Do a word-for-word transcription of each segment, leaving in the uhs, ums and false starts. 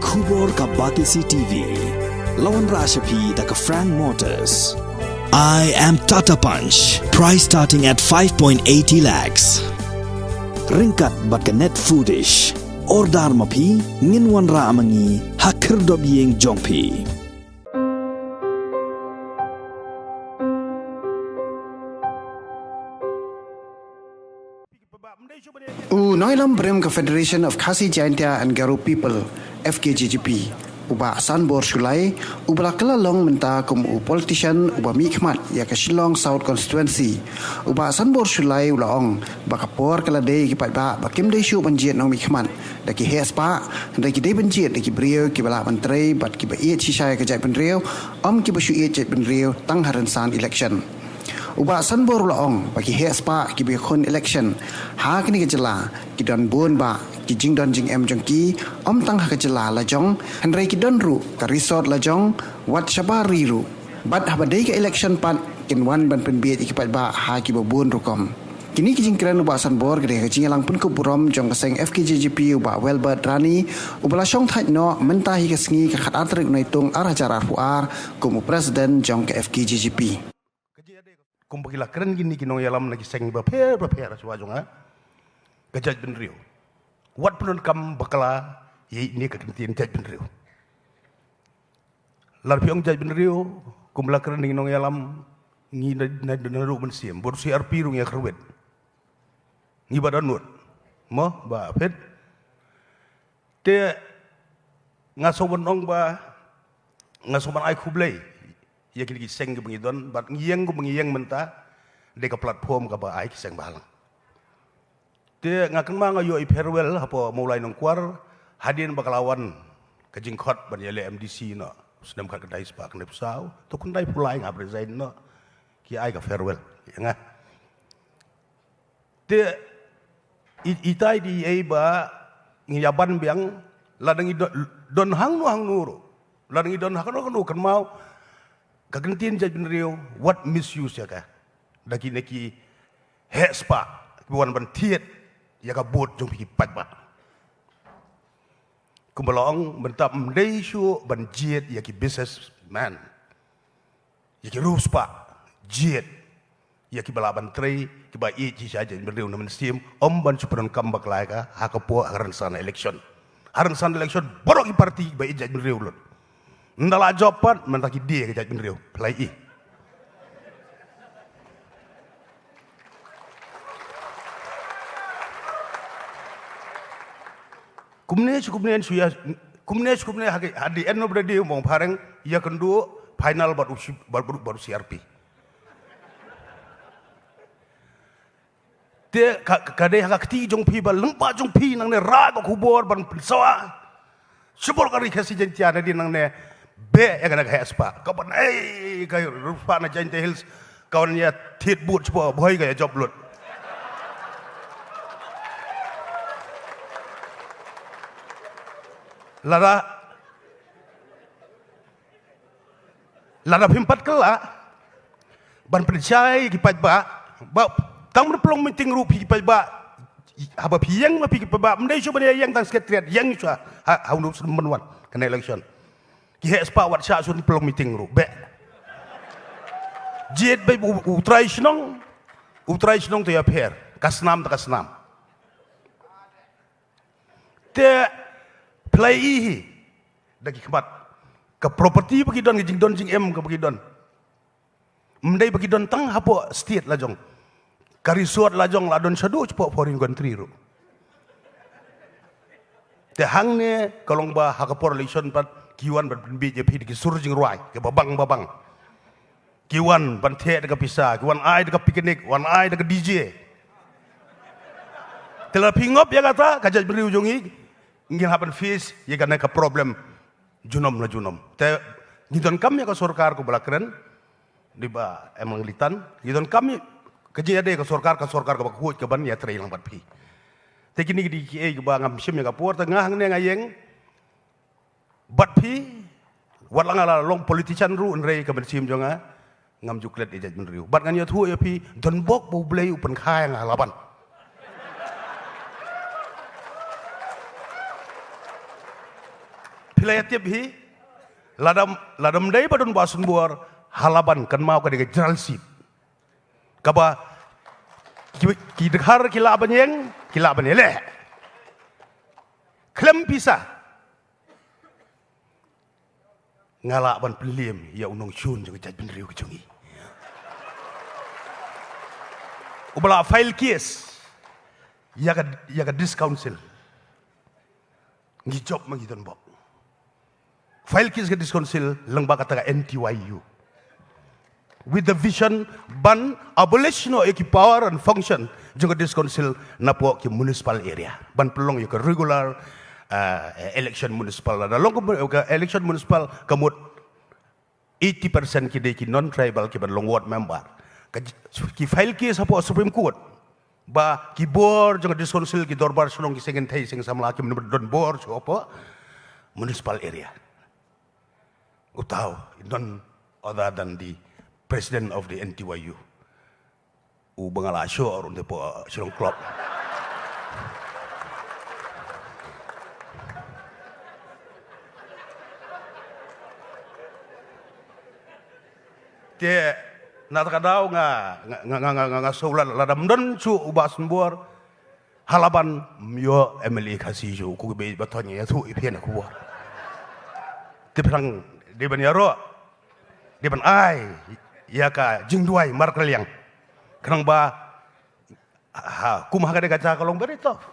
Khubor ka Batesi T V. La wanrah sha phi da ka Frank Motors. I am Tata Punch. Price starting at five point eighty lakhs. Ryngkat bad ka Net Foodish. Order ma phi, ngin wanrah ma ngi ha khyrdop ïing jong phi. U nongïalam briew ka Federation of Khasi Jaintia and Garo People, F K J G P, u Bah Sanbor Shullai, uba la kylla long mynta kum u politician uba mihkhmat ïa ka Shillong South Constituency. U Bah Sanbor Shullai u la ong ba ka por ka la dei ki paidbah ba kim dei shuh ban jied nongmihkhmat da ki heh spah, hynrei ki dei ban jied da ki briew kiba lah ban trei bad kiba ïeit shisha ïa ka jaitbynriew, ym kiba shu ïeit jaitbynriew tang ha rynsan election. U Bah Sanbor u la ong ba ki heh spah kiba ïakhun election ha kane ka jylla ki don bun bah ki jingdon jingem jong ki, ym tang ha ka jylla la jong, hynrei ki don ruh ka resort la jong, wat shabar ri ruh. Bad haba dei ka election pat kin wan ban pynbiej ïa ki paidbah ha kiba bun rukom. Kine ki jingkren u Bah Sanbor ka dei ha ka jingïalang pynkup burom jong ka seng F K J G P u Bah Welbert Rani, uba la shong thait noh mynta hi ka sngi ka khatar tarik u Naitung ar hajar arphew ar kum u president jong ka F K J G P. Kumba ki la kren kine ki nongïalam na ki seng bapher bapher shuwa jong nga, ka jaitbynriew wat pyndonkam bakla ïa ine ka kyntien jaitbynriew. Lada phi ong jaitbynriew, kumba la kren ki nongïalam, ngi na, na, na ruh mynsiem, bad C R P ruh ngi ïa kyrwit. Ngi ba dohnud. Mo, ba fit. Te nga sngewbha ban ong ba nga sngewbha ban ai khublei ïa kine ki seng kiba ngi don, bad ngi ïeng kumba ngi ïeng mynta, dei ka platform kaba ai ki seng balang. Te nga kynmaw nga ïoh i farewell hapoh Mawlai Nongkwar, hadien ba ka la wan ka jingkhot ban ïaleh M D C noh, snem khatkhyndai spah khyndaiphew saw, to khyndaiphew lai nga hap resign noh, ki ai ka farewell ïa nga. Te i, itai dei ei ba ngi ïa ban biang, lada ngi don, don hangno hangno ruh, lada ngi don hangno hangno, kynmaw ka kyntien jaitbynriew wat misuse ïa ka da kine ki heh spah kiba wan ban thied ïa ka vote jong phi ki paidbah. Kumba la ong mynta, ym dei shuh ban jied ïa ki businessman, ïa ki riewspah, jied ïa kiba lah ban trei, kiba ïeit shisha ïa jaitbynriew na mynsiem, ym ban shu pyndonkam bakla ïa ka ha ka por ha ka rynsan election. Ha rynsan election baroh ki party kiba ïeit jaitbynriew lut. Ynda la jop pat, mynta ki die ka jaitbynriew. Phi la ïohi. Kumne shu kumne shu ïa, kumne shu kumne ha ki, at the end of the day, mong phareng ïakynduh final bad u shi-, bad, bad, bad u C R P. Te ka, ka dei ha ka kti jong phi ba lyngba jong phi nangne rah ka khubor ban pynsawa. Shibun ka ri Khasi Jaiñtia nadien nangne beh ïa kane ka heh spah. Ka ban ei ka riewspah na Jaiñtia Hills ka wan ïa thied vote shibun, bhoi ka ïa jop lut. Lada Lada phim pat kylla ban pynshai ki paidbah, ba tang ban pynlong meeting ruh phi ki paidbah, haba phi ïeng ma phi ki paidbah, ym dei shuh ban ïeng tang Secretariat, ïeng shuh ha, ha u Nongsan Mynwan kane election. Ki heh spah wat shah shuh pynlong meeting ruh, beh. Jied beit u, u trai shnong, u trai shnong te ïapher, ka snam te ka snam. Te phi la ïohi hi da ki khmat ka property ba ki don, ka jingdon jingem kaba ki don. Ym dei ba ki don tang hapoh state la jong. Ka resort la jong la don shaduh shapoh foreign country ruh. Te hangne ka long ba ha ka por election pat ki wan ban pynbiej ïa phi da ki sur jingrwai kiba bang ba bang. Ki wan ban theh da ka pisa, ki wan ai da ka picnic, wan ai da ka D J. Te lada phi ngop ïa kata, ka jaitbynriew jong ngi, ngin hap ban face ïa kane ka problem junom la junom. Te ngi donkam ïa ka sorkar kumba la kren da i Bah M Langlitan, ngi donkam ïa ka jingïadei ka sorkar, ka sorkar kaba khuid kaban ïatrei lang bad phi. Te kine ki dei kiei kiba ngam shim ïa ka por, te nga hangne nga ïeng bad phi, wat la nga la long politician ruh, hynrei ka mynsiem jong nga ngam ju klet ïa jaitbynriew. Bad ngan ïathuh ïa phi, don bok ba U Blei u pynkha ïa nga ha Laban. Phi la ïa tip hi. Lada, lada ym dei ba don Bah Sunbor ha Laban, kynmaw ka dei ka general seat. Kaba ki, ki dkhar ki lah ban ïeng, ki lah ban ïaleh. Khlem pisa. Nga lah ban pynliem ïa u nongshun jong ka jaitbynriew ka jong ngi, uba la file case ïa ka, ïa ka District Council. Ngi jop ma ngi don bok. File case ka District Council lyngba kata ka N T Y U, with the vision ban abolish noh ïa ki power and function jong ka District Council napoh ki municipal area, ban pynlong ïa ka regular, uh, election municipal. Lada long ka mu-, ka election municipal, ka mut eighty percent ki dei ki non-tribal kiban long ward member. Ka j-, ki file case hapoh Supreme Court ba ki bor jong ka District Council, ki dorbar shnong, ki seng kynthei seng samla kim don bor shuh hapoh municipal area. Uta u, none other than the president of the N T Y U, uba nga la shoh ruh ynda hapoh Shillong Club. Te na kata ka daw nga, nga, nga, nga, nga, nga shu lad, lada ym don shuh u Bah Sunbor ha Laban, ym ïoh M L A Khasi shuh, ko kiba ïeit ba thoh, ïathuh ïa phi na khubor. Te phi dang dei ban ïaroh, dei ban ai ïa ka jingduwai markylliang. Khnang ba, ha, kum ha ka dei ka jaka long very tough.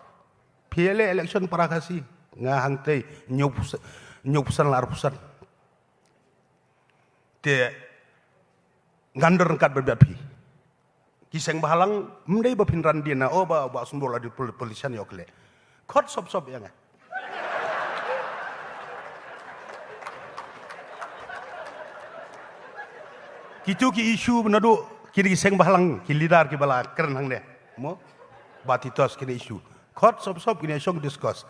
Phi ïaleh election para Khasi, nga hangtei, hynñiew percent, hynñiew percent la ar percent. Te ngan don ryngkat bad phi. Ki seng bhalang, ym dei ba phin ran dien na, oh, Bah, Bah Sunbor la dei pol-, politician, ïoh khleh. Khot sop sop ïa nga. Kitu ki issue naduh kine ki seng bhalang, ki leader kiba la kren hangne, mo? Bah Titos, kine issue. Khot sop sop, kine shong discuss.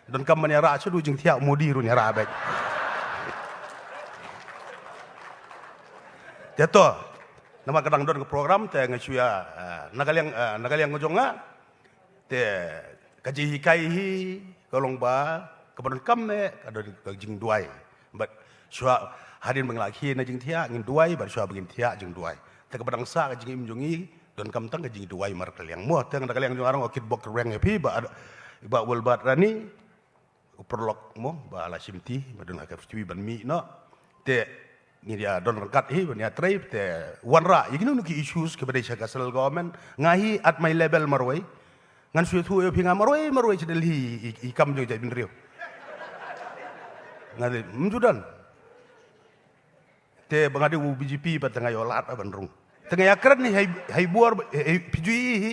Donkam ban ïarah shaduh jingthiah, Modi ruh ïarah beit. Te to, namar ka dang don ka program, te nga shu ïa, eh, na ka liang, eh, na ka liang jong nga. Te ka jinghikai hi ka long ba kaba donkam eh ka don ka jingduwai. Bad shuwa hadien ba ngi la khie na jingthiah, ngin duwai, bad shuwa ba ngin thiah, jingduwai. Te kaba dang sah ka jingim jong ngi, donkam tang ka jingduwai markylliang. Mo, te na ka liang jong nga ruh, kit bok rweng ïa phi, Bah, Bah Wilbert Rani, u paralok mo ba la shimti, ba don ha ka F T V ban mih noh. Te ngin ïa don ryngkat hi ban ïatrei, te wanrah ïa kino kino ki issues kiba dei sha ka central government. Nga hi at my level marwei, ngan shu ïathuh ïa phi, nga marwei marwei sha Delhi i, i kam jong jaitbynriew. Nga dei ym ju don. Te ba nga dei u B J P ba te nga ïoh lad ban rung. Te nga ïa kren hi, hei, hei bor, hei, hei, phi ju i hi.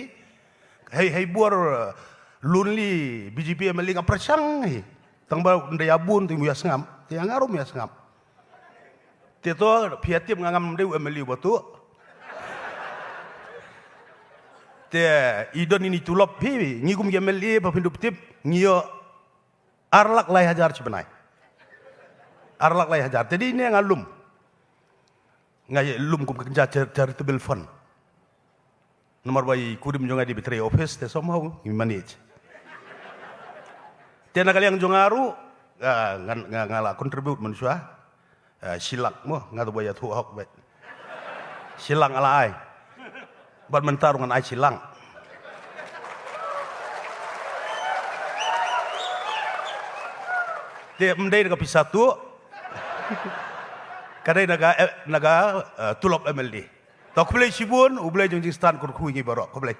Hei, hei bor, uh, lonely B J P M L A nga pyrshang hi. Tang ba ynda ïa bun te mu ïa sngap. Te ïa nga ruh mu ïa sngap. Te to phi ïa tip nga ngam dei u M L A uba tuh. Te i don ine i tulop phi, ngi kum ki M L A ba phin dup tip, ngi ïoh ar lak lai hajar shi bnai. Ar lak lai hajar. Te dei ne nga lum. Nga lum kum ka kynja char-, charitable fund. Namar ba i kurim jong nga dei ba trei office te somehow ngi manage. Te na ka liang jong nga ruh, ah, nga, nga, nga la contribute mynshuwa. Ah, shi lak mo, nga tu ba ïathuh hok beit. Shi lak nga la ai. Bad mynta ruh ngan ai shi lak. Te ym dei na ka pisa tuh. Ka dei na ka, eh, na ka, eh, tulop M L A. To khublei shibun, U Blei jong jingstan kyrkhu ïa ngi baroh. Khublei.